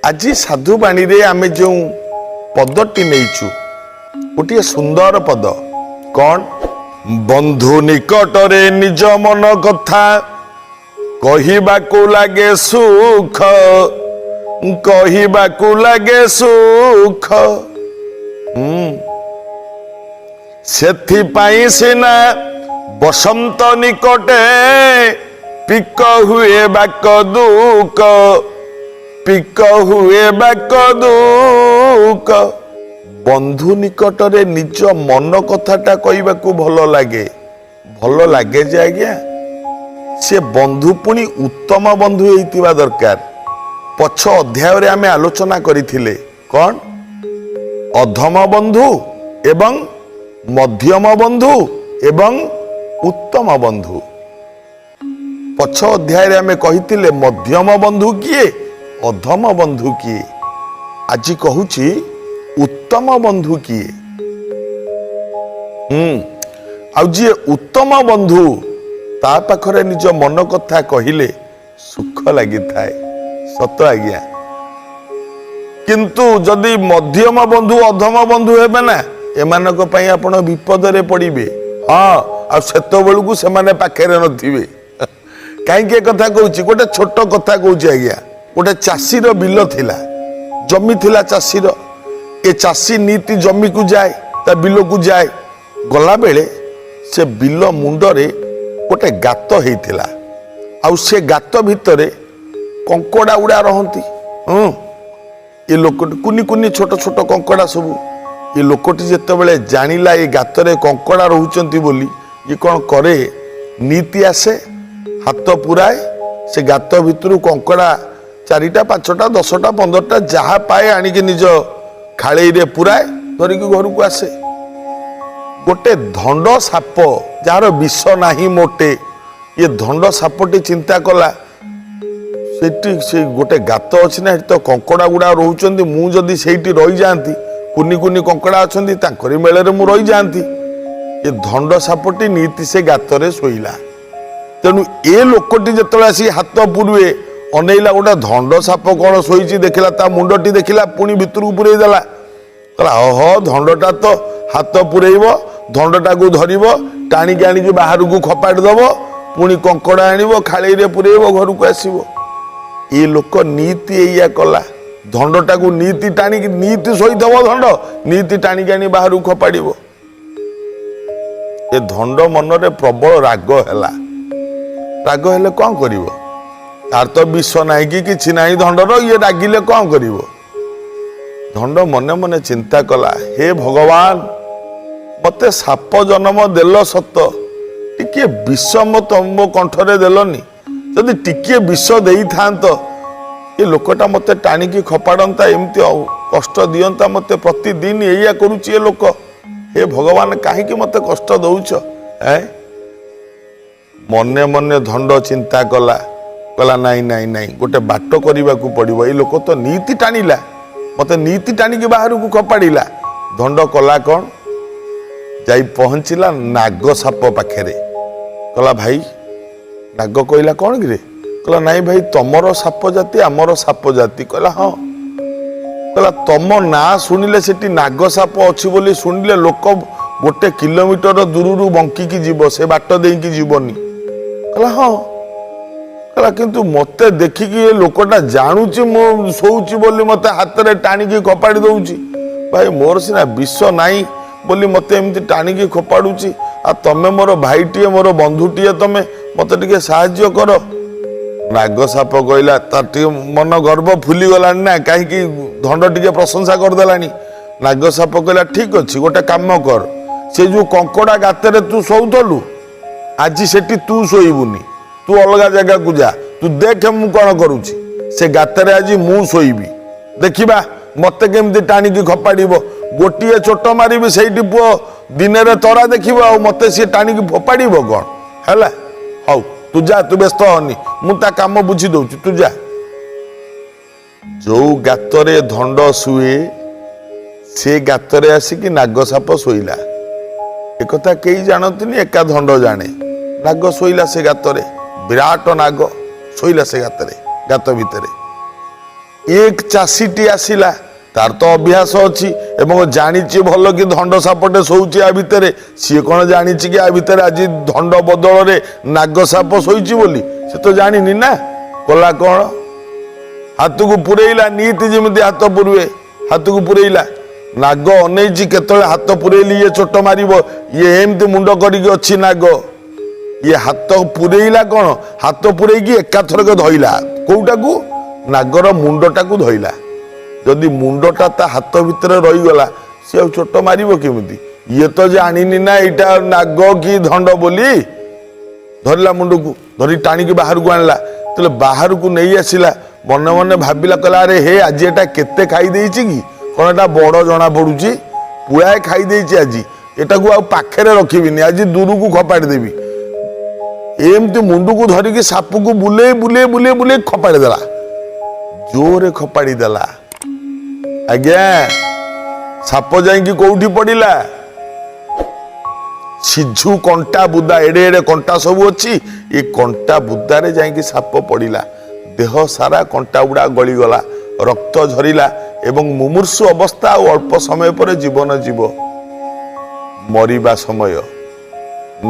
ଆଜି ସାଧୁବାଣୀରେ ଆମେ ଯେଉଁ ପଦଟି ନେଇଛୁ, ଗୋଟିଏ ସୁନ୍ଦର ପଦ। କ'ଣ? ବନ୍ଧୁ ନିକଟରେ ନିଜ ମନ କଥା କହିବାକୁ ଲାଗେ ସୁଖ, କହିବାକୁ ଲାଗେ ସୁଖ। ସେଥିପାଇଁ ସିନା ବସନ୍ତ ନିକଟେ ପିକ ହୁଏ ବାକ ଦୁଃଖ, ପିକ ହୁଏ ବାକ ଦୁଃଖ। ବନ୍ଧୁ ନିକଟରେ ନିଜ ମନ କଥାଟା କହିବାକୁ ଭଲ ଲାଗେ, ଭଲ ଲାଗେ ଯେ ଆଜ୍ଞା, ସେ ବନ୍ଧୁ ପୁଣି ଉତ୍ତମ ବନ୍ଧୁ ହେଇଥିବା ଦରକାର। ପଛ ଅଧ୍ୟାୟରେ ଆମେ ଆଲୋଚନା କରିଥିଲେ କ'ଣ? ଅଧମ ବନ୍ଧୁ ଏବଂ ମଧ୍ୟମ ବନ୍ଧୁ ଏବଂ ଉତ୍ତମ ବନ୍ଧୁ। ପଛ ଅଧ୍ୟାୟରେ ଆମେ କହିଥିଲେ ମଧ୍ୟମ ବନ୍ଧୁ କିଏ, ଅଧମ ବନ୍ଧୁ କିଏ। ଆଜି କହୁଛି ଉତ୍ତମ ବନ୍ଧୁ କିଏ। ଆଉ ଯିଏ ଉତ୍ତମ ବନ୍ଧୁ, ତା ପାଖରେ ନିଜ ମନ କଥା କହିଲେ ସୁଖ ଲାଗିଥାଏ, ସତ ଆଜ୍ଞା। କିନ୍ତୁ ଯଦି ମଧ୍ୟମ ବନ୍ଧୁ, ଅଧମ ବନ୍ଧୁ ହେବେ ନା, ଏମାନଙ୍କ ପାଇଁ ଆପଣ ବିପଦରେ ପଡ଼ିବେ। ହଁ, ଆଉ ସେତେବେଳକୁ ସେମାନେ ପାଖରେ ନଥିବେ। କାହିଁକି ଏ କଥା କହୁଛି? ଗୋଟେ ଛୋଟ କଥା କହୁଛି ଆଜ୍ଞା। ଗୋଟେ ଚାଷୀର ବିଲ ଥିଲା, ଜମି ଥିଲା ଚାଷୀର। ଏ ଚାଷୀ ନିତି ଜମିକୁ ଯାଏ, ତା ବିଲକୁ ଯାଏ। ଗଲାବେଳେ ସେ ବିଲ ମୁଣ୍ଡରେ ଗୋଟେ ଗାତ ହେଇଥିଲା, ଆଉ ସେ ଗାତ ଭିତରେ କଙ୍କଡ଼ା ଗୁଡ଼ା ରହନ୍ତି। ହଁ, ଏ ଲୋକଟି କୁନି କୁନି ଛୋଟ ଛୋଟ କଙ୍କଡ଼ା ସବୁ। ଏ ଲୋକଟି ଯେତେବେଳେ ଜାଣିଲା ଏ ଗାତରେ କଙ୍କଡ଼ା ରହୁଛନ୍ତି ବୋଲି, ଇଏ କ'ଣ କରେ? ନିତି ଆସେ, ହାତ ପୁରାଏ, ସେ ଗାତ ଭିତରୁ କଙ୍କଡ଼ା 4ଟା, 5ଟା, 10ଟା, 15ଟା ଯାହା ପାଏ ଆଣିକି ନିଜ ଖାଳେଇରେ ପୁରାଏ, ଧରିକି ଘରକୁ ଆସେ। ଗୋଟେ ଧଣ୍ଡ ସାପ, ଯାହାର ବିଷ ନାହିଁ ମୋଟେ, ଇଏ ଧଣ୍ଡ ସାପଟି ଚିନ୍ତା କଲା, ସେଠି ସେ ଗୋଟେ ଗାତ ଅଛି ନା, ସେଠି ତ କଙ୍କଡ଼ା ଗୁଡ଼ା ରହୁଛନ୍ତି, ମୁଁ ଯଦି ସେଇଠି ରହିଯାଆନ୍ତି, କୁନି କୁନି କଙ୍କଡ଼ା ଅଛନ୍ତି, ତାଙ୍କରି ମେଳରେ ମୁଁ ରହିଯାଆନ୍ତି। ଏ ଧଣ୍ଡ ସାପଟି ନିତି ସେ ଗାତରେ ଶୋଇଲା। ତେଣୁ ଏ ଲୋକଟି ଯେତେବେଳେ ଆସି ହାତ ପୁରୁଏ, ଅନେଇଲା, ଗୋଟେ ଧଣ୍ଡ ସାପ କ'ଣ ଶୋଇଛି। ଦେଖିଲା, ତା ମୁଣ୍ଡଟି ଦେଖିଲା, ପୁଣି ଭିତରକୁ ପୁରେଇ ଦେଲା। କହିଲା, ଅହ, ଧଣ୍ଡଟା ତ ହାତ ପୁରେଇବ, ଧଣ୍ଡଟାକୁ ଧରିବ, ଟାଣିକି ଆଣିକି ବାହାରକୁ ଖପାଡ଼ି ଦବ, ପୁଣି କଙ୍କଡ଼ା ଆଣିବ, ଖାଳେଇରେ ପୁରେଇବ, ଘରକୁ ଆସିବ। ଏ ଲୋକ ନିତି ଏଇଆ କଲା। ଧଣ୍ଡଟାକୁ ନିତି ଟାଣିକି, ନିତି ଶୋଇଥବ ଧଣ୍ଡ, ନିତି ଟାଣିକି ଆଣି ବାହାରକୁ ଖପାଡ଼ିବ। ଏ ଧଣ୍ଡ ମନରେ ପ୍ରବଳ ରାଗ ହେଲା। ରାଗ ହେଲେ କ'ଣ କରିବ? ତାର ତ ବିଷ ନାହିଁ କି କିଛି ନାହିଁ ଧଣ୍ଡର, ଇଏ ରାଗିଲେ କ'ଣ କରିବ? ଧଣ୍ଡ ମନେ ମନେ ଚିନ୍ତା କଲା, ହେ ଭଗବାନ, ମତେ ସାପ ଜନ୍ମ ଦେଲ ସତ, ଟିକିଏ ବିଷ ମୋ କଣ୍ଠରେ ଦେଲନି। ଯଦି ଟିକିଏ ବିଷ ଦେଇଥାନ୍ତ, ଏ ଲୋକଟା ମତେ ଟାଣିକି ଖପାଡ଼ନ୍ତା, ଏମିତି ଆଉ କଷ୍ଟ ଦିଅନ୍ତା ମତେ? ପ୍ରତିଦିନ ଏଇଆ କରୁଛି ଏ ଲୋକ। ହେ ଭଗବାନ, କାହିଁକି ମତେ କଷ୍ଟ ଦଉଛ? ଏ ମନେ ମନେ ଧଣ୍ଡ ଚିନ୍ତା କଲା। କହିଲା, ନାଇଁ ନାଇଁ ନାଇଁ, ଗୋଟେ ବାଟ କରିବାକୁ ପଡ଼ିବ। ଏଇ ଲୋକ ତ ନିତି ଟାଣିଲା ମତେ, ନିତି ଟାଣିକି ବାହାରକୁ ଖପାଡ଼ିଲା। ଧଣ୍ଡ କଲା କ'ଣ? ଯାଇ ପହଞ୍ଚିଲା ନାଗ ସାପ ପାଖରେ। କହିଲା, ଭାଇ। ନାଗ କହିଲା, କ'ଣ କିରେ? କହିଲା, ନାଇଁ ଭାଇ, ତମର ସାପ ଜାତି, ଆମର ସାପ ଜାତି। କହିଲା, ହଁ। କହିଲା, ତମ ନାଁ ଶୁଣିଲେ, ସେଠି ନାଗ ସାପ ଅଛି ବୋଲି ଶୁଣିଲେ ଲୋକ ଗୋଟେ କିଲୋମିଟର ଦୂରରୁ ବଙ୍କିକି ଯିବ, ସେ ବାଟ ଦେଇକି ଯିବନି। କହିଲା, ହଁ। କହିଲା, କିନ୍ତୁ ମତେ ଦେଖିକି ଏ ଲୋକଟା ଜାଣୁଛି ମୁଁ ଶୋଉଛି ବୋଲି, ମତେ ହାତରେ ଟାଣିକି ଖପାଡ଼ି ଦଉଛି। ଭାଇ, ମୋର ସିନା ବିଷ ନାହିଁ ବୋଲି ମତେ ଏମିତି ଟାଣିକି ଖପାଡୁଛି। ଆଉ ତମେ ମୋର ଭାଇଟିଏ, ମୋର ବନ୍ଧୁଟିଏ, ତମେ ମତେ ଟିକେ ସାହାଯ୍ୟ କର। ନାଗ ସାପ କହିଲା, ତାର ଟିକେ ମନ ଗର୍ବ ଫୁଲିଗଲାଣି ନା, କାହିଁକି ଧଣ୍ଡ ଟିକେ ପ୍ରଶଂସା କରିଦେଲାଣି। ନାଗ ସାପ କହିଲା, ଠିକ ଅଛି, ଗୋଟେ କାମ କର। ସେ ଯୋଉ କଙ୍କଡ଼ା ଗାତରେ ତୁ ଶୋଉଥିଲୁ, ଆଜି ସେଠି ତୁ ଶୋଇବୁନି, ତୁ ଅଲଗା ଜାଗାକୁ ଯା। ତୁ ଦେଖେ ମୁଁ କ'ଣ କରୁଛି। ସେ ଗାତରେ ଆଜି ମୁଁ ଶୋଇବି, ଦେଖିବା ମତେ କେମିତି ଟାଣିକି ଖପାଡ଼ିବ। ଗୋଟିଏ ଚୋଟ ମାରିବି ସେଇଠି, ପୁଅ ଦିନରେ ତରା ଦେଖିବ। ଆଉ ମତେ ସିଏ ଟାଣିକି ଫୋପାଡ଼ିବ କ'ଣ? ହେଲା, ହଉ ତୁ ଯା, ତୁ ବ୍ୟସ୍ତ ହନି, ମୁଁ ତା କାମ ବୁଝି ଦଉଛି, ତୁ ଯା। ଯୋଉ ଗାତରେ ଧଣ୍ଡ ଶୁଏ, ସେ ଗାତରେ ଆସିକି ନାଗ ସାପ ଶୋଇଲା। ଏକଥା କେହି ଜାଣନ୍ତିନି, ଏକା ଧଣ୍ଡ ଜାଣେ। ନାଗ ଶୋଇଲା ସେ ଗାତରେ, ବିରାଟ ନାଗ ଶୋଇଲା ସେ ଗାତରେ, ଗାତ ଭିତରେ। ଏକ ଚାଷୀଟି ଆସିଲା, ତାର ତ ଅଭ୍ୟାସ ଅଛି ଏବଂ ଜାଣିଛି ଭଲ କି ଧଣ୍ଡ ସାପଟେ ଶୋଉଛି ଆ ଭିତରେ। ସିଏ କ'ଣ ଜାଣିଛି କି ଆ ଭିତରେ ଆଜି ଧଣ୍ଡ ବଦଳରେ ନାଗ ସାପ ଶୋଇଛି ବୋଲି? ସେ ତ ଜାଣିନି ନା। କଲା କ'ଣ? ହାତକୁ ପୁରେଇଲା, ନୀତି ଯେମିତି ହାତ ପୁରୁଏ, ହାତକୁ ପୁରେଇଲା। ନାଗ ଅନେଇଛି କେତେବେଳେ ହାତ ପୁରେଇଲି ଇଏ ଚୋଟ ମାରିବ। ଇଏ ଏମିତି ମୁଣ୍ଡ କରିକି ଅଛି ନାଗ। ଇଏ ହାତ ପୁରେଇଲା କ'ଣ, ହାତ ପୁରେଇକି ଏକାଥରକ ଧଇଲା। କୋଉଟାକୁ? ନାଗର ମୁଣ୍ଡଟାକୁ ଧଇଲା। ଯଦି ମୁଣ୍ଡଟା ତା ହାତ ଭିତରେ ରହିଗଲା, ସିଏ ଆଉ ଚୋଟ ମାରିବ କେମିତି? ଇଏ ତ ଜାଣିନି ନା ଏଇଟା ନାଗ କି ଧଣ୍ଡ ବୋଲି। ଧରିଲା ମୁଣ୍ଡକୁ, ଧରି ଟାଣିକି ବାହାରକୁ ଆଣିଲା। ତାହେଲେ ବାହାରକୁ ନେଇ ଆସିଲା, ମନେ ମନେ ଭାବିଲା, କହିଲା, ଆରେ ହେ, ଆଜି ଏଟା କେତେ ଖାଇ ଦେଇଛି କି? କ'ଣ ଏଟା ବଡ଼ ଜଣା ପଡୁଛି, ପୁଳାଏ ଖାଇ ଦେଇଛି ଆଜି। ଏଟାକୁ ଆଉ ପାଖରେ ରଖିବିନି, ଆଜି ଦୂରକୁ ଖପାଡ଼ି ଦେବି। ଏମିତି ମୁଣ୍ଡକୁ ଧରିକି ସାପକୁ ବୁଲେଇ ବୁଲେଇ ବୁଲେଇ ବୁଲେଇ ଖପାଡ଼ି ଦେଲା, ଜୋରେ ଖପାଡ଼ି ଦେଲା ଆଜ୍ଞା। ସାପ ଯାଇକି କୋଉଠି ପଡିଲା? ସିଝୁ କଣ୍ଟା ବୁଦା, ଏଡେ ଏଡେ କଣ୍ଟା ସବୁ ଅଛି। ଏ କଣ୍ଟା ବୁଦାରେ ଯାଇକି ସାପ ପଡିଲା। ଦେହ ସାରା କଣ୍ଟା ଗୁଡା ଗଳିଗଲା, ରକ୍ତ ଝରିଲା ଏବଂ ମୁମୂର୍ଷୁ ଅବସ୍ଥା। ଆଉ ଅଳ୍ପ ସମୟ ପରେ ଜୀବନ ଯିବ। ମରିବା ସମୟ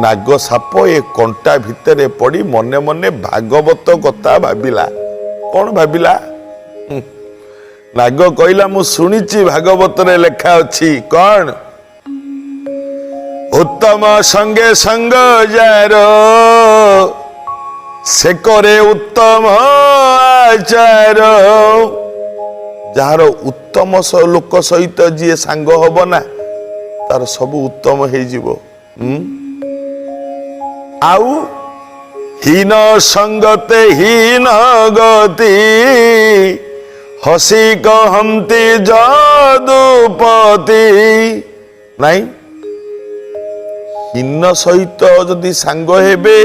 ନାଗ ସାପ ଏ କଣ୍ଟା ଭିତରେ ପଡି ମନେ ମନେ ଭାଗବତ କଥା ଭାବିଲା। କଣ ଭାବିଲା? ନାଗ କହିଲା, ମୁଁ ଶୁଣିଛି ଭାଗବତରେ ଲେଖା ଅଛି କଣ? ଉତ୍ତମ ସଙ୍ଗେ ସଙ୍ଗ ଯାର, ସେ କରେ ଉତ୍ତମ ଆଚାର। ଯାହାର ଉତ୍ତମ ଲୋକ ସହିତ ଯିଏ ସାଙ୍ଗ ହବ ନା, ତାର ସବୁ ଉତ୍ତମ ହେଇଯିବ। ହୁଁ? ଆଉ ହୀନ ସଙ୍ଗତେ ହୀନ ଗତି, ହସି କହନ୍ତି ଯଦୁପତି। ନାଇଁ, ହୀନ ସହିତ ଯଦି ସାଙ୍ଗ ହେବେ,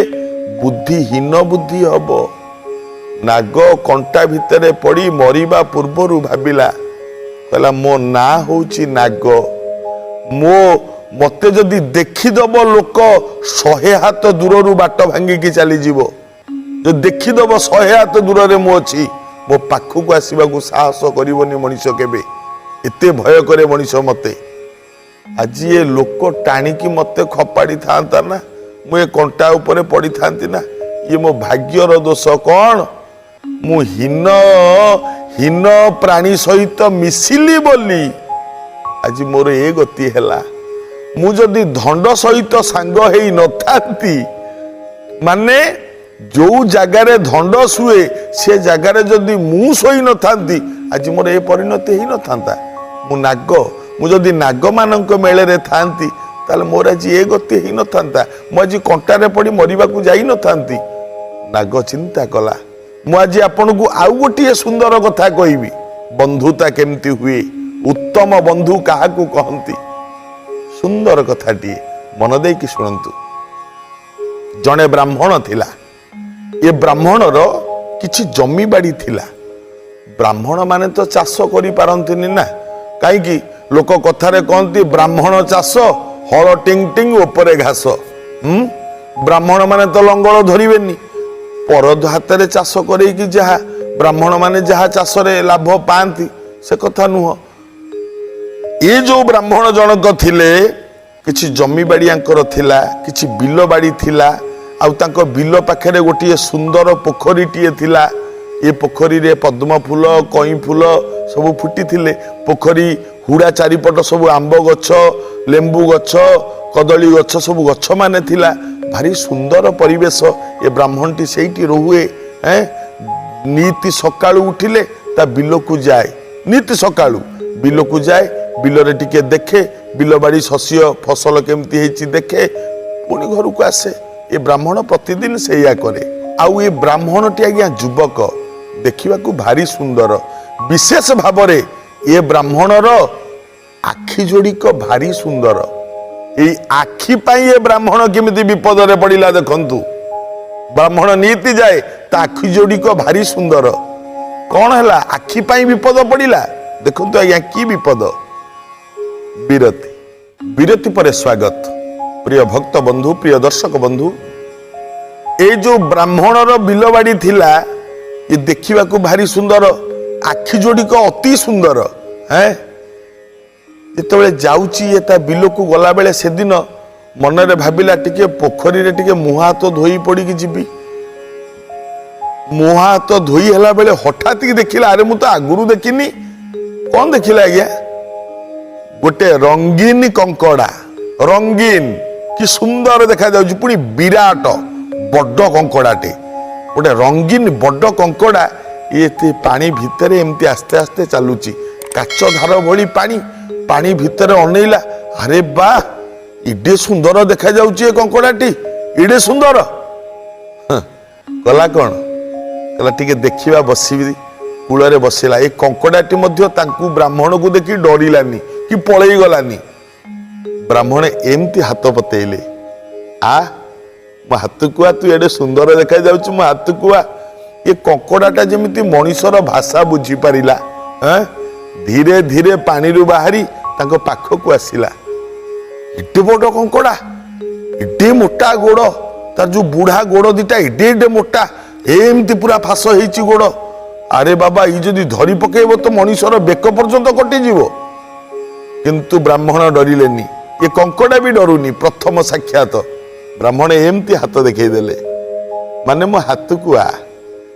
ବୁଦ୍ଧି ହୀନ ବୁଦ୍ଧି ହବ। ନାଗ କଣ୍ଟା ଭିତରେ ପଡି ମରିବା ପୂର୍ବରୁ ଭାବିଲା, କହିଲା, ମୋ ନାଁ ହଉଛି ନାଗ। ମତେ ଯଦି ଦେଖିଦବ ଲୋକ, 100 ହାତ ଦୂରରୁ ବାଟ ଭାଙ୍ଗିକି ଚାଲିଯିବ। ଯଦି ଦେଖିଦବ 100 ହାତ ଦୂରରେ ମୁଁ ଅଛି, ମୋ ପାଖକୁ ଆସିବାକୁ ସାହସ କରିବନି ମଣିଷ କେବେ। ଏତେ ଭୟ କରେ ମଣିଷ ମତେ। ଆଜି ଏ ଲୋକ ଟାଣିକି ମତେ ଖପାଡ଼ି ଥାନ୍ତା ନା, ମୁଁ ଏ କଣ୍ଟା ଉପରେ ପଡ଼ିଥାନ୍ତି ନା। ଇଏ ମୋ ଭାଗ୍ୟର ଦୋଷ କଣ? ମୁଁ ହୀନ ହୀନ ପ୍ରାଣୀ ସହିତ ମିଶିଲି ବୋଲି ଆଜି ମୋର ଏ ଗତି ହେଲା। ମୁଁ ଯଦି ଧଣ୍ଡ ସହିତ ସାଙ୍ଗ ହେଇ ନଥାନ୍ତି, ମାନେ ଯୋଉ ଜାଗାରେ ଧଣ୍ଡ ଶୁଏ ସେ ଜାଗାରେ ଯଦି ମୁଁ ଶୋଇ ନଥାନ୍ତି, ଆଜି ମୋର ଏ ପରିଣତି ହେଇନଥାନ୍ତା। ମୁଁ ନାଗ, ମୁଁ ଯଦି ନାଗମାନଙ୍କ ମେଳରେ ଥାନ୍ତି, ତାହେଲେ ମୋର ଆଜି ଏ ଗତି ହେଇନଥାନ୍ତା। ମୁଁ ଆଜି କଣ୍ଟାରେ ପଡ଼ି ମରିବାକୁ ଯାଇନଥାନ୍ତି। ନାଗ ଚିନ୍ତା କଲା। ମୁଁ ଆଜି ଆପଣଙ୍କୁ ଆଉ ଗୋଟିଏ ସୁନ୍ଦର କଥା କହିବି, ବନ୍ଧୁତା କେମିତି ହୁଏ, ଉତ୍ତମ ବନ୍ଧୁ କାହାକୁ କହନ୍ତି। ସୁନ୍ଦର କଥାଟିଏ, ମନ ଦେଇକି ଶୁଣନ୍ତୁ। ଜଣେ ବ୍ରାହ୍ମଣ ଥିଲା। ଏ ବ୍ରାହ୍ମଣର କିଛି ଜମି ବାଡ଼ି ଥିଲା। ବ୍ରାହ୍ମଣ ମାନେ ତ ଚାଷ କରିପାରନ୍ତିନି ନା। କାହିଁକି? ଲୋକ କଥାରେ କହନ୍ତି, ବ୍ରାହ୍ମଣ ଚାଷ, ହଳ ଟିଙ୍ଗ ଟିଙ୍ଗ ଉପରେ ଘାସ। ହୁଁ ବ୍ରାହ୍ମଣ ମାନେ ତ ଲଙ୍ଗଳ ଧରିବେନି। ପର ହାତରେ ଚାଷ କରେଇକି ଯାହା ବ୍ରାହ୍ମଣ ମାନେ ଯାହା ଚାଷରେ ଲାଭ ପାଆନ୍ତି, ସେ କଥା ନୁହଁ। ଏ ଯୋଉ ବ୍ରାହ୍ମଣ ଜଣକ ଥିଲେ, କିଛି ଜମି ବାଡ଼ି ୟାଙ୍କର ଥିଲା, କିଛି ବିଲ ବାଡ଼ି ଥିଲା। ଆଉ ତାଙ୍କ ବିଲ ପାଖରେ ଗୋଟିଏ ସୁନ୍ଦର ପୋଖରୀଟିଏ ଥିଲା। ଏ ପୋଖରୀରେ ପଦ୍ମ ଫୁଲ, କଇଁ ଫୁଲ ସବୁ ଫୁଟିଥିଲେ। ପୋଖରୀ ହୁଡ଼ା ଚାରିପଟ ସବୁ ଆମ୍ବ ଗଛ, ଲେମ୍ବୁ ଗଛ, କଦଳୀ ଗଛ, ସବୁ ଗଛ ମାନେ ଥିଲା। ଭାରି ସୁନ୍ଦର ପରିବେଶ। ଏ ବ୍ରାହ୍ମଣଟି ସେଇଠି ରୁହେ। ନିତି ସକାଳୁ ଉଠିଲେ ତା ବିଲକୁ ଯାଏ। ନିତି ସକାଳୁ ବିଲକୁ ଯାଏ, ବିଲରେ ଟିକେ ଦେଖେ, ବିଲବାଡ଼ି ଶସ୍ୟ ଫସଲ କେମିତି ହେଇଛି ଦେଖେ, ପୁଣି ଘରକୁ ଆସେ। ଏ ବ୍ରାହ୍ମଣ ପ୍ରତିଦିନ ସେଇଆ କରେ। ଆଉ ଏ ବ୍ରାହ୍ମଣଟି ଆଜ୍ଞା ଯୁବକ, ଦେଖିବାକୁ ଭାରି ସୁନ୍ଦର। ବିଶେଷ ଭାବରେ ଏ ବ୍ରାହ୍ମଣର ଆଖି ଯୋଡ଼ିକ ଭାରି ସୁନ୍ଦର। ଏଇ ଆଖି ପାଇଁ ଏ ବ୍ରାହ୍ମଣ କେମିତି ବିପଦରେ ପଡ଼ିଲା ଦେଖନ୍ତୁ। ବ୍ରାହ୍ମଣ ନିତି ଯାଏ, ତା ଆଖି ଯୋଡ଼ିକ ଭାରି ସୁନ୍ଦର। କଣ ହେଲା? ଆଖି ପାଇଁ ବିପଦ ପଡ଼ିଲା। ଦେଖନ୍ତୁ ଆଜ୍ଞା, କି ବିପଦ। ବିରତି, ବିରତି ପରେ ସ୍ୱାଗତ। ପ୍ରିୟ ଭକ୍ତ ବନ୍ଧୁ, ପ୍ରିୟ ଦର୍ଶକ ବନ୍ଧୁ, ଏଇ ଯୋଉ ବ୍ରାହ୍ମଣର ବିଲବାଡ଼ି ଥିଲା, ଏ ଦେଖିବାକୁ ଭାରି ସୁନ୍ଦର। ଆଖି ଯୋଡ଼ିକ ଅତି ସୁନ୍ଦର। ହେଁ, ଯେତେବେଳେ ଯାଉଛି ଇଏ ତା ବିଲକୁ ଗଲାବେଳେ, ସେଦିନ ମନରେ ଭାବିଲା, ଟିକେ ପୋଖରୀରେ ଟିକେ ମୁହଁ ହାତ ଧୋଇ ପଡ଼ିକି ଯିବି। ମୁହଁ ହାତ ଧୋଇ ହେଲା ବେଳେ ହଠାତ୍ କି ଦେଖିଲା, ଆରେ, ମୁଁ ତ ଆଗରୁ ଦେଖିନି। କଣ ଦେଖିଲା ଆଜ୍ଞା? ଗୋଟେ ରଙ୍ଗୀନ କଙ୍କଡ଼ା। ରଙ୍ଗୀନ, କି ସୁନ୍ଦର ଦେଖାଯାଉଛି। ପୁଣି ବିରାଟ ବଡ କଙ୍କଡ଼ାଟେ। ଗୋଟେ ରଙ୍ଗୀନ ବଡ କଙ୍କଡ଼ା ଇଏ ଏତେ ପାଣି ଭିତରେ ଏମିତି ଆସ୍ତେ ଆସ୍ତେ ଚାଲୁଛି। କାଚ ଧାର ଭଳି ପାଣି। ପାଣି ଭିତରେ ଅନେଇଲା, ଆରେ ବା, ଏଡେ ସୁନ୍ଦର ଦେଖାଯାଉଛି ଏ କଙ୍କଡ଼ାଟି, ଏଡେ ସୁନ୍ଦର। ହଁ, କଲା କଣ? କହିଲା, ଟିକେ ଦେଖିବା, ବସିବି। କୂଳରେ ବସିଲା। ଏ କଙ୍କଡ଼ାଟି ମଧ୍ୟ ତାଙ୍କୁ, ବ୍ରାହ୍ମଣକୁ ଦେଖି ଡରିଲାନି କି ପଳେଇ ଗଲାନି। ବ୍ରାହ୍ମଣ ଏମିତି ହାତ ପତେଇଲେ, ଆ ମୋ ହାତକୁ ଆ, ତୁ ଏଡେ ସୁନ୍ଦର ଦେଖାଯାଉଛୁ, ମୋ ହାତକୁ ଆ। ଏ କଙ୍କଡ଼ାଟା ଯେମିତି ମଣିଷର ଭାଷା ବୁଝିପାରିଲା, ଏଁ, ଧୀରେ ଧୀରେ ପାଣିରୁ ବାହାରି ତାଙ୍କ ପାଖକୁ ଆସିଲା। ଏତେ ବଡ କଙ୍କଡ଼ା, ଏଡେ ମୋଟା ଗୋଡ, ତାର ଯୋଉ ବୁଢା ଗୋଡ ଦିଟା ଏଡେ ଏଡେ ମୋଟା, ଏମିତି ପୁରା ଫାସ ହେଇଛି ଗୋଡ। ଆରେ ବାବା, ଏଇ ଯଦି ଧରି ପକେଇବ ତ ମଣିଷର ବେକ ପର୍ଯ୍ୟନ୍ତ କଟିଯିବ। କିନ୍ତୁ ବ୍ରାହ୍ମଣ ଡରିଲେନି, ଏ କଙ୍କଡ଼ା ବି ଡରୁନି। ପ୍ରଥମ ସାକ୍ଷାତ। ବ୍ରାହ୍ମଣ ଏମିତି ହାତ ଦେଖେଇଦେଲେ, ମାନେ ମୋ ହାତକୁ ଆ।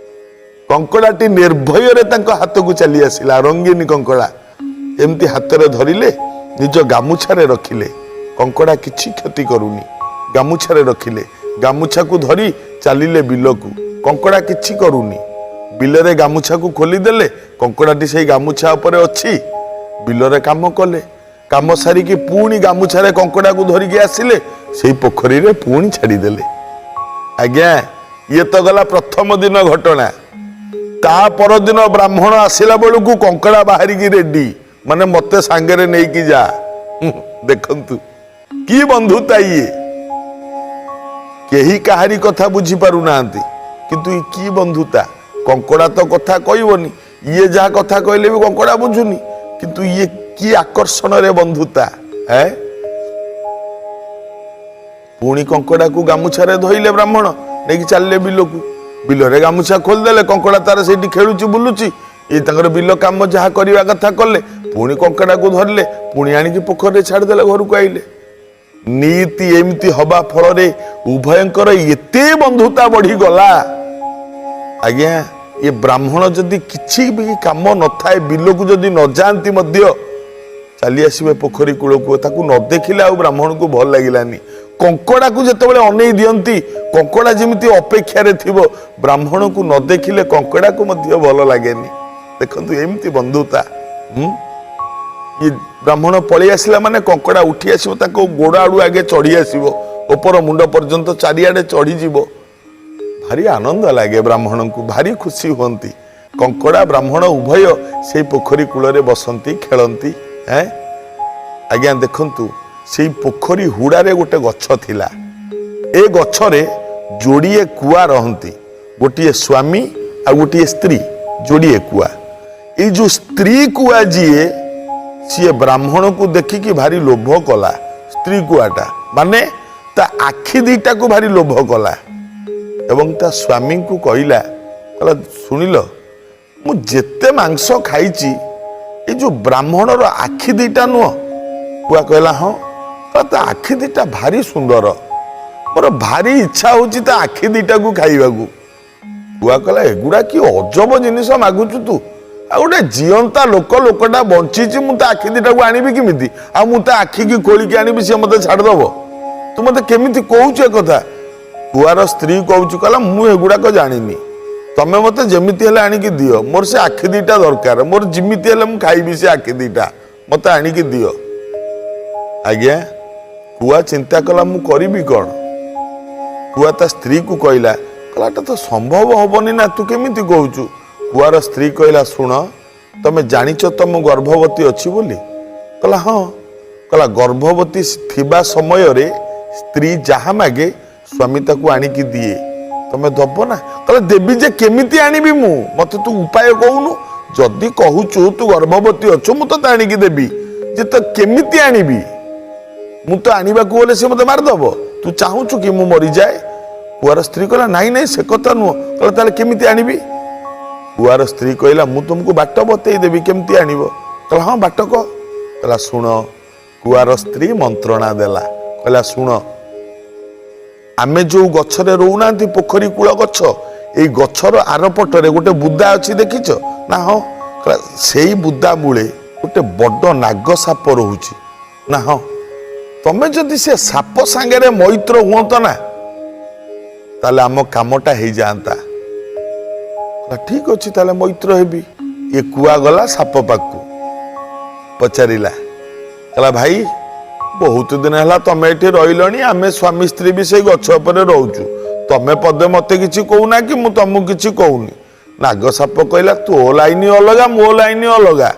କଙ୍କଡ଼ାଟି ନିର୍ଭୟରେ ତାଙ୍କ ହାତକୁ ଚାଲି ଆସିଲା। ରଙ୍ଗୀନ କଙ୍କଡ଼ା। ଏମିତି ହାତରେ ଧରିଲେ, ନିଜ ଗାମୁଛାରେ ରଖିଲେ। କଙ୍କଡ଼ା କିଛି କ୍ଷତି କରୁନି। ଗାମୁଛାରେ ରଖିଲେ, ଗାମୁଛାକୁ ଧରି ଚାଲିଲେ ବିଲକୁ। କଙ୍କଡ଼ା କିଛି କରୁନି। ବିଲରେ ଗାମୁଛାକୁ ଖୋଲିଦେଲେ, କଙ୍କଡ଼ାଟି ସେଇ ଗାମୁଛା ଉପରେ ଅଛି। ବିଲରେ କାମ କଲେ। କାମ ସାରିକି ପୁଣି ଗାମୁଛାରେ କଙ୍କଡ଼ାକୁ ଧରିକି ଆସିଲେ, ସେଇ ପୋଖରୀରେ ପୁଣି ଛାଡ଼ିଦେଲେ। ଆଜ୍ଞା, ଇଏ ତ ଗଲା ପ୍ରଥମ ଦିନ ଘଟଣା। ତା ପରଦିନ ବ୍ରାହ୍ମଣ ଆସିଲା ବେଳକୁ କଙ୍କଡ଼ା ବାହାରିକି ରେଡି, ମାନେ ମତେ ସାଙ୍ଗରେ ନେଇକି ଯା। ଦେଖନ୍ତୁ କି ବନ୍ଧୁତା ଇଏ! କେହି କାହାରି କଥା ବୁଝିପାରୁନାହାନ୍ତି, କିନ୍ତୁ ଇଏ କି ବନ୍ଧୁତା! କଙ୍କଡ଼ା ତ କଥା କହିବନି, ଇଏ ଯାହା କଥା କହିଲେ ବି କଙ୍କଡ଼ା ବୁଝୁନି, କିନ୍ତୁ ଇଏ କି ଆକର୍ଷଣରେ ବନ୍ଧୁତା! ଏଁ, ପୁଣି କଙ୍କଡ଼ାକୁ ଗାମୁଛାରେ ଧଇଲେ ବ୍ରାହ୍ମଣ, ନେଇକି ଚାଲିଲେ ବିଲକୁ। ବିଲରେ ଗାମୁଛା ଖୋଲିଦେଲେ, କଙ୍କଡ଼ା ତାର ସେଇଠି ଖେଳୁଛି, ବୁଲୁଛି। ଇଏ ତାଙ୍କର ବିଲ କାମ ଯାହା କରିବା କଥା କଲେ, ପୁଣି କଙ୍କଡ଼ାକୁ ଧରିଲେ, ପୁଣି ଆଣିକି ପୋଖରୀରେ ଛାଡ଼ିଦେଲେ, ଘରକୁ ଆଇଲେ। ନୀତି ଏମିତି ହବା ଫଳରେ ଉଭୟଙ୍କର ଏତେ ବନ୍ଧୁତା ବଢିଗଲା ଆଜ୍ଞା, ଏ ବ୍ରାହ୍ମଣ ଯଦି କିଛି ବି କାମ ନଥାଏ, ବିଲକୁ ଯଦି ନ ଯାଆନ୍ତି ମଧ୍ୟ ଚାଲି ଆସିବେ ପୋଖରୀ କୂଳକୁ। ତାକୁ ନ ଦେଖିଲେ ଆଉ ବ୍ରାହ୍ମଣକୁ ଭଲ ଲାଗିଲାନି। କଙ୍କଡ଼ାକୁ ଯେତେବେଳେ ଅନେଇ ଦିଅନ୍ତି, କଙ୍କଡ଼ା ଯେମିତି ଅପେକ୍ଷାରେ ଥିବ, ବ୍ରାହ୍ମଣକୁ ନ ଦେଖିଲେ କଙ୍କଡ଼ାକୁ ମଧ୍ୟ ଭଲ ଲାଗେନି। ଦେଖନ୍ତୁ, ଏମିତି ବନ୍ଧୁତା। ହୁଁ, ଇଏ ବ୍ରାହ୍ମଣ ପଳେଇ ଆସିଲା ମାନେ କଙ୍କଡ଼ା ଉଠି ଆସିବ, ତାଙ୍କ ଗୋଡ଼ ଆଡୁ ଆଗେ ଚଢି ଆସିବ, ଉପର ମୁଣ୍ଡ ପର୍ଯ୍ୟନ୍ତ ଚାରିଆଡେ ଚଢିଯିବ। ଭାରି ଆନନ୍ଦ ଲାଗେ ବ୍ରାହ୍ମଣଙ୍କୁ, ଭାରି ଖୁସି ହୁଅନ୍ତି। କଙ୍କଡ଼ା ବ୍ରାହ୍ମଣ ଉଭୟ ସେଇ ପୋଖରୀ କୂଳରେ ବସନ୍ତି, ଖେଳନ୍ତି। ଏଁ, ଆଜ୍ଞା ଦେଖନ୍ତୁ, ସେଇ ପୋଖରୀ ହୁଡ଼ାରେ ଗୋଟେ ଗଛ ଥିଲା। ଏ ଗଛରେ ଯୋଡ଼ିଏ କୁଆ ରହନ୍ତି, ଗୋଟିଏ ସ୍ୱାମୀ ଆଉ ଗୋଟିଏ ସ୍ତ୍ରୀ, ଯୋଡ଼ିଏ କୁଆ। ଏଇ ଯୋଉ ସ୍ତ୍ରୀ କୁଆ ଯିଏ, ସିଏ ବ୍ରାହ୍ମଣକୁ ଦେଖିକି ଭାରି ଲୋଭ କଲା। ସ୍ତ୍ରୀ କୁଆଟା, ମାନେ ତା ଆଖି ଦିଟାକୁ ଭାରି ଲୋଭ କଲା ଏବଂ ତା ସ୍ୱାମୀଙ୍କୁ କହିଲା, କହିଲା, ଶୁଣିଲ, ମୁଁ ଯେତେ ମାଂସ ଖାଇଛି, ଏଇ ଯୋଉ ବ୍ରାହ୍ମଣର ଆଖି ଦିଟା ନୁହଁ? କୁଆ କହିଲା, ହଁ। କହିଲା, ତା ଆଖି ଦିଟା ଭାରି ସୁନ୍ଦର, ମୋର ଭାରି ଇଚ୍ଛା ହଉଛି ତା ଆଖି ଦିଟାକୁ ଖାଇବାକୁ। କୁଆ କହିଲା, ଏଗୁଡ଼ା କି ଅଜବ ଜିନିଷ ମାଗୁଛୁ ତୁ? ଆଉ ଗୋଟେ ଜିଅନ୍ତା ଲୋକ, ଲୋକଟା ବଞ୍ଚିଛି, ମୁଁ ତା ଆଖି ଦିଟାକୁ ଆଣିବି କେମିତି? ଆଉ ମୁଁ ତା ଆଖିକି ଖୋଳିକି ଆଣିବି, ସିଏ ମତେ ଛାଡ଼ିଦବ? ତୁ ମତେ କେମିତି କହୁଛୁ ଏ କଥା? କୁଆର ସ୍ତ୍ରୀ କହୁଛି, କହିଲା, ମୁଁ ଏଗୁଡ଼ାକ ଜାଣିନି, ତମେ ମତେ ଯେମିତି ହେଲେ ଆଣିକି ଦିଅ। ମୋର ସେ ଆଖି ଦିଟା ଦରକାର, ମୋର ଯେମିତି ହେଲେ ମୁଁ ଖାଇବି ସେ ଆଖି ଦିଟା, ମତେ ଆଣିକି ଦିଅ। ଆଜ୍ଞା, କୁଆ ଚିନ୍ତା କଲା, ମୁଁ କରିବି କଣ? କୁଆ ତା ସ୍ତ୍ରୀକୁ କହିଲା, କହିଲା, ଏଟା ତ ସମ୍ଭବ ହବନି ନା, ତୁ କେମିତି କହୁଛୁ? କୁଆର ସ୍ତ୍ରୀ କହିଲା, ଶୁଣ, ତମେ ଜାଣିଛ ତ ମୁଁ ଗର୍ଭବତୀ ଅଛି ବୋଲି? କହିଲା, ହଁ। କହିଲା, ଗର୍ଭବତୀ ଥିବା ସମୟରେ ସ୍ତ୍ରୀ ଯାହା ମାଗେ ସ୍ୱାମୀ ତାକୁ ଆଣିକି ଦିଏ। ତମେ ଦବ ନା? କହିଲା, ଦେବି ଯେ, କେମିତି ଆଣିବି ମୁଁ? ମତେ ତୁ ଉପାୟ କହୁନୁ। ଯଦି କହୁଛୁ ତୁ ଗର୍ଭବତୀ ଅଛୁ, ମୁଁ ତତେ ଆଣିକି ଦେବି ଯେ, ତ କେମିତି ଆଣିବି ମୁଁ? ତ ଆଣିବାକୁ ଗଲେ ସେ ମତେ ମାରିଦବ। ତୁ ଚାହୁଁଛୁ କି ମୁଁ ମରିଯାଏ? କୁଆର ସ୍ତ୍ରୀ କହିଲା, ନାଇଁ ନାଇଁ, ସେ କଥା ନୁହଁ। କହିଲା, ତାହେଲେ କେମିତି ଆଣିବି? କୁଆର ସ୍ତ୍ରୀ କହିଲା, ମୁଁ ତୁମକୁ ବାଟ ବତେଇ ଦେବି କେମିତି ଆଣିବ। କହିଲା, ହଁ, ବାଟ କହ। କହିଲା, ଶୁଣ। କୁଆର ସ୍ତ୍ରୀ ମନ୍ତ୍ରଣା ଦେଲା, କହିଲା, ଶୁଣ, ଆମେ ଯୋଉ ଗଛରେ ରହୁନାହାନ୍ତି, ପୋଖରୀ କୂଳ ଗଛ, ଏଇ ଗଛର ଆରପଟରେ ଗୋଟେ ବୁଦା ଅଛି, ଦେଖିଛ ନା? ହଁ। କହିଲା, ସେଇ ବୁଦା ମୂଳେ ଗୋଟେ ବଡ ନାଗ ସାପ ରହୁଛି ନା? ହଁ। ତମେ ଯଦି ସେ ସାପ ସାଙ୍ଗରେ ମୈତ୍ର ହୁଅନ୍ତ ନା, ତାହେଲେ ଆମ କାମଟା ହେଇଯାଆନ୍ତା। କହିଲା, ଠିକ ଅଛି, ତାହେଲେ ମୈତ୍ର ହେବି। ଇଏ କୁଆ ଗଲା ସାପ ପାଖକୁ, ପଚାରିଲା, କହିଲା, ଭାଇ, ବହୁତ ଦିନ ହେଲା ତମେ ଏଠି ରହିଲଣି, ଆମେ ସ୍ୱାମୀ ସ୍ତ୍ରୀ ବି ସେଇ ଗଛ ଉପରେ ରହୁଛୁ, ତମେ ପଦେ ମତେ କିଛି କହୁନା କି ମୁଁ ତମକୁ କିଛି କହୁନି। ନାଗ ସାପ କହିଲା, ତୋ ଲାଇନ ଅଲଗା, ମୋ ଲାଇନ ଅଲଗା।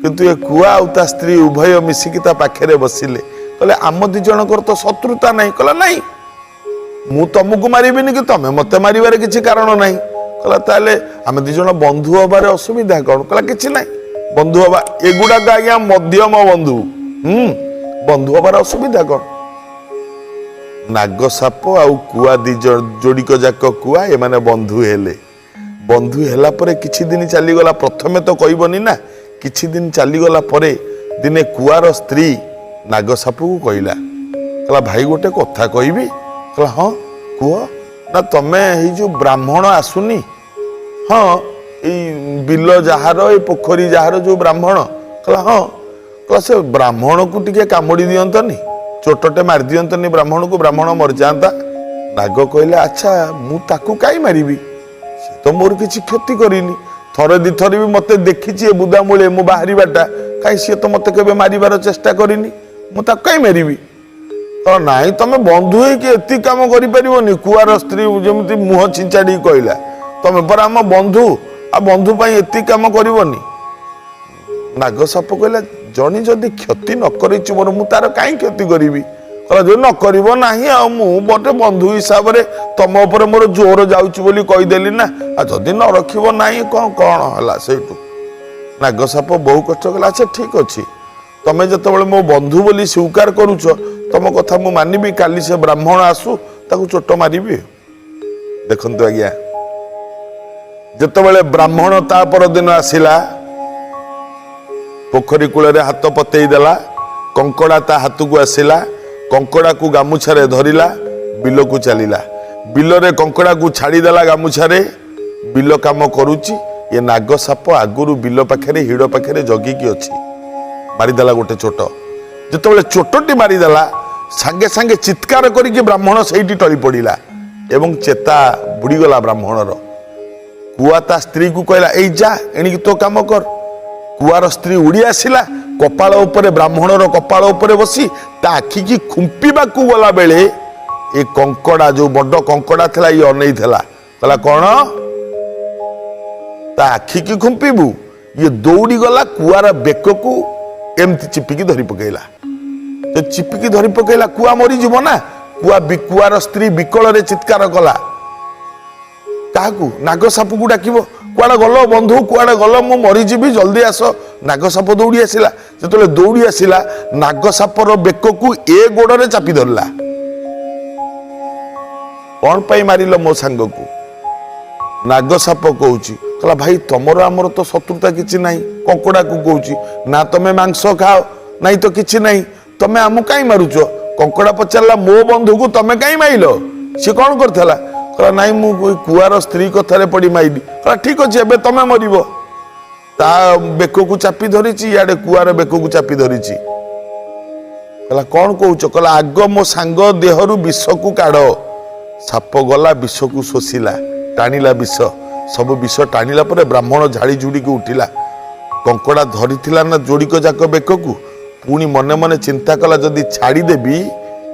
କିନ୍ତୁ ଏ କୁଆ ଆଉ ତା ସ୍ତ୍ରୀ ଉଭୟ ମିଶିକି ତା ପାଖରେ ବସିଲେ। କହିଲେ, ଆମ ଦି ଜଣଙ୍କର ତ ଶତ୍ରୁତା ନାହିଁ। କହିଲା, ନାହିଁ, ମୁଁ ତମକୁ ମାରିବିନି କି ତମେ ମତେ ମାରିବାର କିଛି କାରଣ ନାହିଁ। କହିଲା, ତାହେଲେ ଆମେ ଦି ଜଣ ବନ୍ଧୁ ହବାରେ ଅସୁବିଧା କଣ? କହିଲା, କିଛି ନାହିଁ, ବନ୍ଧୁ ହବା। ଏଗୁଡାକ ଆଜ୍ଞା ମଧ୍ୟମ ବନ୍ଧୁ। ବନ୍ଧୁ ହବାର ଅସୁବିଧା କଣ? ନାଗ ସାପ ଆଉ କୁଆ ଦି ଯୋଡ଼ିକ ଯାକ କୁଆ, ଏମାନେ ବନ୍ଧୁ ହେଲେ। ବନ୍ଧୁ ହେଲା ପରେ କିଛି ଦିନ ଚାଲିଗଲା। ପ୍ରଥମେ ତ କହିବନି ନା। କିଛି ଦିନ ଚାଲିଗଲା ପରେ ଦିନେ କୁଆର ସ୍ତ୍ରୀ ନାଗ ସାପକୁ କହିଲା, କହିଲା, ଭାଇ, ଗୋଟେ କଥା କହିବି? କହିଲା, ହଁ, କୁହ। ନା, ତମେ ଏଇ ଯୋଉ ବ୍ରାହ୍ମଣ ଆସୁନି, ହଁ, ଏଇ ବିଲ ଯାହାର, ଏଇ ପୋଖରୀ ଯାହାର, ଯୋଉ ବ୍ରାହ୍ମଣ? କହିଲା, ହଁ। କହିଲା, ସେ ବ୍ରାହ୍ମଣକୁ ଟିକେ କାମୁଡ଼ି ଦିଅନ୍ତନି, ଚୋଟଟେ ମାରି ଦିଅନ୍ତନି ବ୍ରାହ୍ମଣକୁ, ବ୍ରାହ୍ମଣ ମରିଯାଆନ୍ତା। ନାଗ କହିଲା, ଆଚ୍ଛା, ମୁଁ ତାକୁ କାଇଁ ମାରିବି? ସେ ତ ମୋର କିଛି କ୍ଷତି କରିନି। ଥରେ ଦିଥର ବି ମତେ ଦେଖିଛି ଏ ବୁଦାମୂଳେ ମୁଁ ବାହାରିବାଟା, କାହିଁ ସିଏ ତ ମତେ କେବେ ମାରିବାର ଚେଷ୍ଟା କରିନି, ମୁଁ ତାକୁ କାଇଁ ମାରିବି? ତ ନାଇଁ, ତମେ ବନ୍ଧୁ ହେଇକି ଏତିକି କାମ କରିପାରିବନି? କୁଆର ସ୍ତ୍ରୀ ଯେମିତି ମୁହଁ ଛିଞ୍ଚାଡ଼ିକି କହିଲା, ତମେ ପରା ଆମ ବନ୍ଧୁ, ଆଉ ବନ୍ଧୁ ପାଇଁ ଏତିକି କାମ କରିବନି? ନାଗ ସାପ କହିଲା, ଜଣେ ଯଦି କ୍ଷତି ନ କରିଛି ମୋର, ମୁଁ ତାର କାହିଁ କ୍ଷତି କରିବି? କହିଲା, ଯଦି ନ କରିବ ନାହିଁ, ଆଉ ମୁଁ ଗୋଟେ ବନ୍ଧୁ ହିସାବରେ ତମ ଉପରେ ମୋର ଜୋର ଯାଉଛି ବୋଲି କହିଦେଲି ନା, ଆଉ ଯଦି ନ ରଖିବ ନାହିଁ, କଣ କଣ ହେଲା? ସେଇଠୁ ନାଗ ସାପ ବହୁ କଷ୍ଟ କଲା, ଆଚ୍ଛା, ଠିକ ଅଛି, ତମେ ଯେତେବେଳେ ମୋ ବନ୍ଧୁ ବୋଲି ସ୍ୱୀକାର କରୁଛ, ତମ କଥା ମୁଁ ମାନିବି। କାଲି ସେ ବ୍ରାହ୍ମଣ ଆସୁ, ତାକୁ ଚୋଟ ମାରିବି। ଦେଖନ୍ତୁ ଆଜ୍ଞା, ଯେତେବେଳେ ବ୍ରାହ୍ମଣ ତା ପରଦିନ ଆସିଲା, ପୋଖରୀ କୂଳରେ ହାତ ପତେଇ ଦେଲା, କଙ୍କଡ଼ା ତା ହାତକୁ ଆସିଲା। କଙ୍କଡ଼ାକୁ ଗାମୁଛାରେ ଧରିଲା, ବିଲକୁ ଚାଲିଲା। ବିଲରେ କଙ୍କଡ଼ାକୁ ଛାଡ଼ିଦେଲା ଗାମୁଛାରେ। ବିଲ କାମ କରୁଛି, ଏ ନାଗ ସାପ ଆଗରୁ ବିଲ ପାଖରେ ହିଡ଼ ପାଖରେ ଜଗିକି ଅଛି। ମାରିଦେଲା ଗୋଟେ ଚୋଟ। ଯେତେବେଳେ ଚୋଟଟି ମାରିଦେଲା, ସାଙ୍ଗେ ସାଙ୍ଗେ ଚିତ୍କାର କରିକି ବ୍ରାହ୍ମଣ ସେଇଠି ଟଳି ପଡ଼ିଲା ଏବଂ ଚେତା ବୁଡ଼ିଗଲା ବ୍ରାହ୍ମଣର। କୁଆ ତା ସ୍ତ୍ରୀକୁ କହିଲା, ଏଇ ଯା, ଏଣିକି ତୋ କାମ କର। କୁଆର ସ୍ତ୍ରୀ ଉଡ଼ି ଆସିଲା, କପାଳ ଉପରେ, ବ୍ରାହ୍ମଣର କପାଳ ଉପରେ ବସି ତା ଆଖିକି ଖୁମ୍ପିବାକୁ ଗଲା ବେଳେ ଏ କଙ୍କଡ଼ା, ଯୋଉ ବଡ କଙ୍କଡ଼ା ଥିଲା, ଇଏ ଅନେଇଥିଲା। କହିଲା, କଣ, ତା ଆଖିକି ଖୁମ୍ପିବୁ? ଇଏ ଦୌଡ଼ି ଗଲା, କୁଆର ବେକକୁ ଏମିତି ଚିପିକି ଧରି ପକେଇଲା। ତ ଚିପିକି ଧରି ପକେଇଲା, କୁଆ ମରିଯିବ ନା। କୁଆର ସ୍ତ୍ରୀ ବିକଳରେ ଚିତ୍କାର କଲା। କାହାକୁ? ନାଗ ସାପକୁ ଡାକିବ। କୁଆଡ଼େ ଗଲ ବନ୍ଧୁ, କୁଆଡ଼େ ଗଲ, ମୁଁ ମରିଯିବି, ଜଲ୍ଦି ଆସ। ନାଗ ସାପ ଦୌଡ଼ି ଆସିଲା। ଯେତେବେଳେ ଦୌଡ଼ି ଆସିଲା, ନାଗ ସାପର ବେକକୁ ଏ ଗୋଡ଼ରେ ଚାପି ଧରିଲା। କଣ ପାଇଁ ମାରିଲ ମୋ ସାଙ୍ଗକୁ? ନାଗ ସାପ କହୁଛି, କହିଲା, ଭାଇ, ତମର ଆମର ତ ଶତ୍ରୁତା କିଛି ନାହିଁ। କଙ୍କଡ଼ାକୁ କହୁଛି ନା, ତମେ ମାଂସ ଖାଅ ନାଇଁ ତ କିଛି ନାହିଁ, ତମେ ଆମକୁ କାହିଁ ମାରୁଛ? କଙ୍କଡ଼ା ପଚାରିଲା, ମୋ ବନ୍ଧୁକୁ ତମେ କାହିଁ ମାଇଲ? ସିଏ କଣ କରିଥିଲା? କହିଲା, ନାଇଁ, ମୁଁ କୁଆର ସ୍ତ୍ରୀ କଥାରେ ପଡି ମାଇଲି। କହିଲା, ଠିକ ଅଛି, ଏବେ ତମେ ମରିବ। ତା ବେକକୁ ଚାପି ଧରିଛି, ଇଆଡେ କୁଆର ବେକକୁ ଚାପି ଧରିଛି। କହିଲା, କଣ କହୁଛ? କହିଲା, ଆଗ ମୋ ସାଙ୍ଗ ଦେହରୁ ବିଷକୁ କାଢ। ସାପ ଗଲା, ବିଷକୁ ଶୋଷିଲା, ଟାଣିଲା ବିଷ। ସବୁ ବିଷ ଟାଣିଲା ପରେ ବ୍ରାହ୍ମଣ ଝାଡ଼ି ଝୁଡ଼ିକି ଉଠିଲା। କଙ୍କଡ଼ା ଧରିଥିଲା ନା ଯୋଡ଼ିକ ଯାକ ବେକକୁ। ପୁଣି ମନେ ମନେ ଚିନ୍ତା କଲା, ଯଦି ଛାଡ଼ିଦେବି,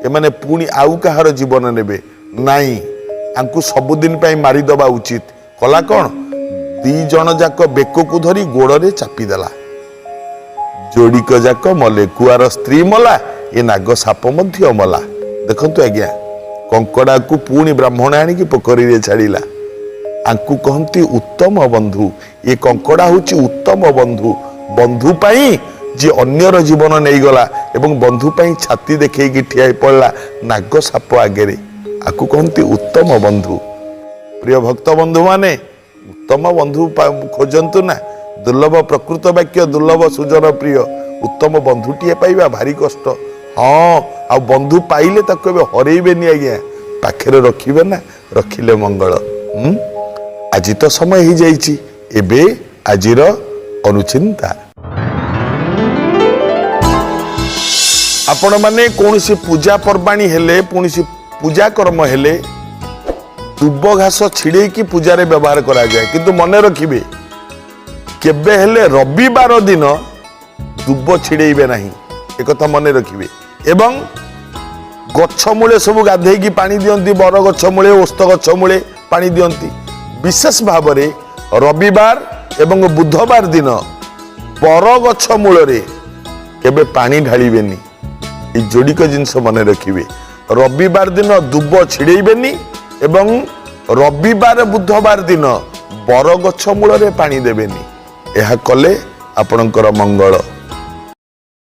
ଏମାନେ ପୁଣି ଆଉ କାହାର ଜୀବନ ନେବେ। ନାଇଁ, ଆଙ୍କୁ ସବୁଦିନ ପାଇଁ ମାରିଦେବା ଉଚିତ। କଲା କଣ? ଦି ଜଣ ଯାକ ବେକକୁ ଧରି ଗୋଡ଼ରେ ଚାପିଦେଲା। ଯୋଡ଼ିକ ଯାକ ମଲେ। କୁଆର ସ୍ତ୍ରୀ ମଲା, ଏ ନାଗ ସାପ ମଧ୍ୟ ମଲା। ଦେଖନ୍ତୁ ଆଜ୍ଞା, କଙ୍କଡ଼ାକୁ ପୁଣି ବ୍ରାହ୍ମଣ ଆଣିକି ପୋଖରୀରେ ଛାଡ଼ିଲା। ଆଙ୍କୁ କହନ୍ତି ଉତ୍ତମ ବନ୍ଧୁ। ଏ କଙ୍କଡ଼ା ହଉଛି ଉତ୍ତମ ବନ୍ଧୁ। ବନ୍ଧୁ ପାଇଁ ଯିଏ ଅନ୍ୟର ଜୀବନ ନେଇଗଲା ଏବଂ ବନ୍ଧୁ ପାଇଁ ଛାତି ଦେଖେଇକି ଠିଆ ହେଇ ପଡ଼ିଲା ନାଗ ସାପ ଆଗରେ, ଆକୁ କହନ୍ତି ଉତ୍ତମ ବନ୍ଧୁ। ପ୍ରିୟ ଭକ୍ତ ବନ୍ଧୁମାନେ, ଉତ୍ତମ ବନ୍ଧୁ ଖୋଜନ୍ତୁ ନା। ଦୁର୍ଲଭ ପ୍ରକୃତ ବାକ୍ୟ, ଦୁର୍ଲଭ ସୁଜନ ପ୍ରିୟ। ଉତ୍ତମ ବନ୍ଧୁଟିଏ ପାଇବା ଭାରି କଷ୍ଟ। ହଁ, ଆଉ ବନ୍ଧୁ ପାଇଲେ ତାକୁ ଏବେ ହରେଇବେନି ଆଜ୍ଞା, ପାଖରେ ରଖିବେ ନା, ରଖିଲେ ମଙ୍ଗଳ। ଆଜି ତ ସମୟ ହେଇଯାଇଛି। ଏବେ ଆଜିର ଅନୁଚିନ୍ତା। ଆପଣମାନେ କୌଣସି ପୂଜା ପର୍ବାଣୀ ହେଲେ, କୌଣସି ପୂଜା କର୍ମ ହେଲେ ଦୁବ ଘାସ ଛିଡେଇକି ପୂଜାରେ ବ୍ୟବହାର କରାଯାଏ। କିନ୍ତୁ ମନେ ରଖିବେ, କେବେ ହେଲେ ରବିବାର ଦିନ ଦୁବ ଛିଡେଇବେ ନାହିଁ, ଏକଥା ମନେ ରଖିବେ। ଏବଂ ଗଛ ମୂଳେ ସବୁ ଗାଧେଇକି ପାଣି ଦିଅନ୍ତି, ବର ଗଛ ମୂଳେ, ଓସ୍ତ ଗଛ ମୂଳେ ପାଣି ଦିଅନ୍ତି। ବିଶେଷ ଭାବରେ ରବିବାର ଏବଂ ବୁଧବାର ଦିନ ବରଗଛ ମୂଳରେ କେବେ ପାଣି ଢାଳିବେନି। ଏଇ ଯୋଡ଼ିକ ଜିନିଷ ମନେ ରଖିବେ। ରବିବାର ଦିନ ଦୁବ ଛିଡେଇବେନି ଏବଂ ରବିବାର ବୁଧବାର ଦିନ ବରଗଛ ମୂଳରେ ପାଣି ଦେବେନି। ଏହା କଲେ ଆପଣଙ୍କର ମଙ୍ଗଳ।